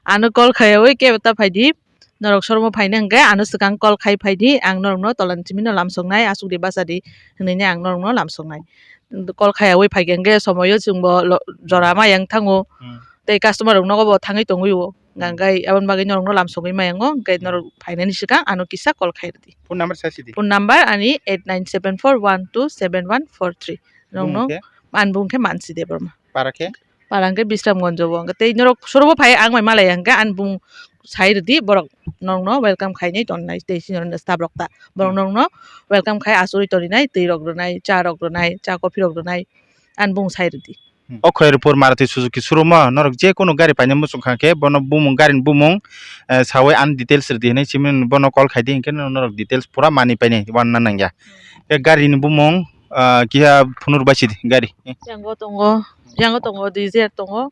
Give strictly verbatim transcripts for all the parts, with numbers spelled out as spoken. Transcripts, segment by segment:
Ano call khaiwi kebo ta phaidi. Norok showroom-o phaina hwnkhe ano swkang call khai phaidi, ang norokno tola ni simi no lamsoknai, aswk di bacha di hwnwi ang norokno lamsoknai. Call khaiwi phaikhe hwnkhe somoio chwngbo lo-, jora ma yang thango. Hmm. Tei customer rok nogo bo thangwi tongwi o. Hmm. Hwnkhai aboni bagwi norokno lamsogwi ma yango, hwnkhe norok phainani swkang ano kisa call khai rwdi. Phone number sa sidi. Phone number ani eight nine seven four one two seven one four three. Norokno bumung khe? Ani bumung khe Mansi Debbarma. Para khe? Para hwnkhe Bisramganj o, hwnkhe tei norok showroom-o phai ang bai malai hwnkhe ani bumung sai rwdi, borok norokno welcome khainai tongnai tei senior staff rok ta. Borok Hmm. norokno welcome khai achugwi toninai, twi rok rwnai, cha rok rwnai, cha coffee rok rwnai, ani bumung sai rwdi. Hmm. O Khairpur Maruti Suzuki showroom-o norok je kunu gari paina muchung kha khe bono bumung, garini bumung, eh, sawi ani details rwdi hinwi simi bono call khaidi, hinkhe norok details pura manwi painai wanna nangya. Hmm. Khe garini bumung, ah, kiha phunuk bai sidi gari. Yango tongo, yango tongo, Dzire tongo,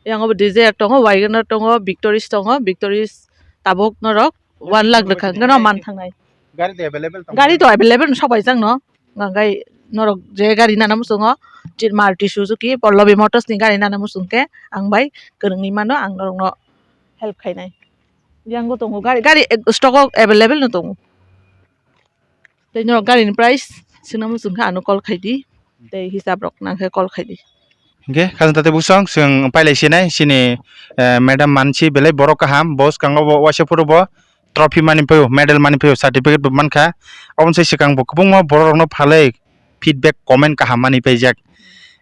yango bo Dzire tongo, Wagoner tongo, Victoris tongo, Victoris tabuk norok one lakh rwkha hwnkhe no man thangnai. Gari de available tongo? Gari to available no sok bai chang no. Hwnkhe norok je gari nana muchungo, Maruti Suzuki, Pallavi Motors ni gari nana muchung khe ang bai kwrwngwi mano, ang norokno help khainai. Yango tongo gari, gari stock o available no tongo. Tei norok garini price swngna muchung khe ano call khaidi. Tei hisab rok nang khe call khaidi. Hingke khajang tate busong chwng pailai sinai chini, eh, madam Mansi belai borok kaham, bo swkango bo waisa phuru bo trophy mani phaio, medal mani phaio, certificate bo mankha. Oboni sai swkang bo kwbangma borok rokno phalwi feedback, comment kaham mani paijak.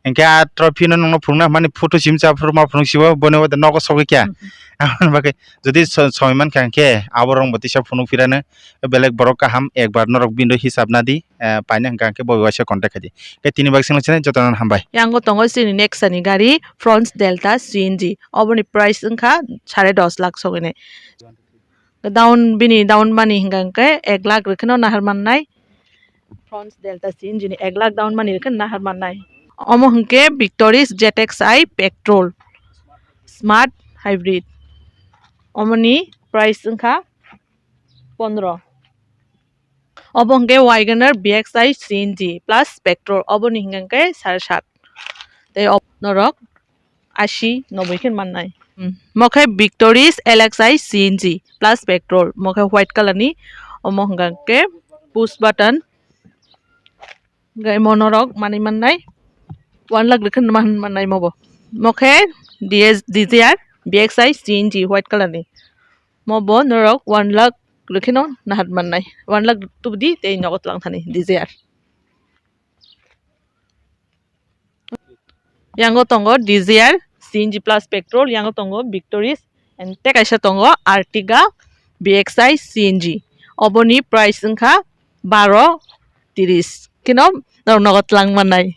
Hingke a trophy no nongno phunukna hwnmani photo simi cha phuru ma phunuk sibo, boni wade nogo sogwi kya. Aboni bagwi jodi so-, soi mankha hingke abo rong bo tisa phunuk phirano, belek borok kaham ekbar norok bini hisab nadi, eh, paina hingka hingke bo waisa contact khaidi. Hingke tini bagwi swngna sinai jotono hambai. Yango tongo chini Nexa ni gari, Fronx Delta C N G. Oboni price wngkha sare dos lakh sogwi nai. Down, bini down money hingka hingke ek lakh rwkheno nahar mannai. Fronx Delta C N G ni ek lakh down money rwkheno nahar mannai. Omo hingke Victoris Z X I petrol, smart hybrid. Omoni price wngkha pondro. Obo hingke Wagoner B X I C N G plus petrol, oboni hingke sare sat. Tei ob-, norok ashi noboi khe mannai. Hmm. Mo khe Victoris L X I C N G plus petrol. Mo khe white color ni. Omo hingka khe push button. Hingke mo norok manwi mannai. One lakh rwkhe man mannai mo bo. Mo khe D S, Dzire B X I C N G white color ni. Mo bo norok one lakh rwkheno nahat mannai. One lakh tubudi tei nogo twlang thani Dzire. Yango tongo Dzire C N G plus petrol, yango tongo Victoris, and tei kaisa tongo Ertiga B X I C N G. Oboni price wngkha baro tiris. Kino norok nogo twlang mannai.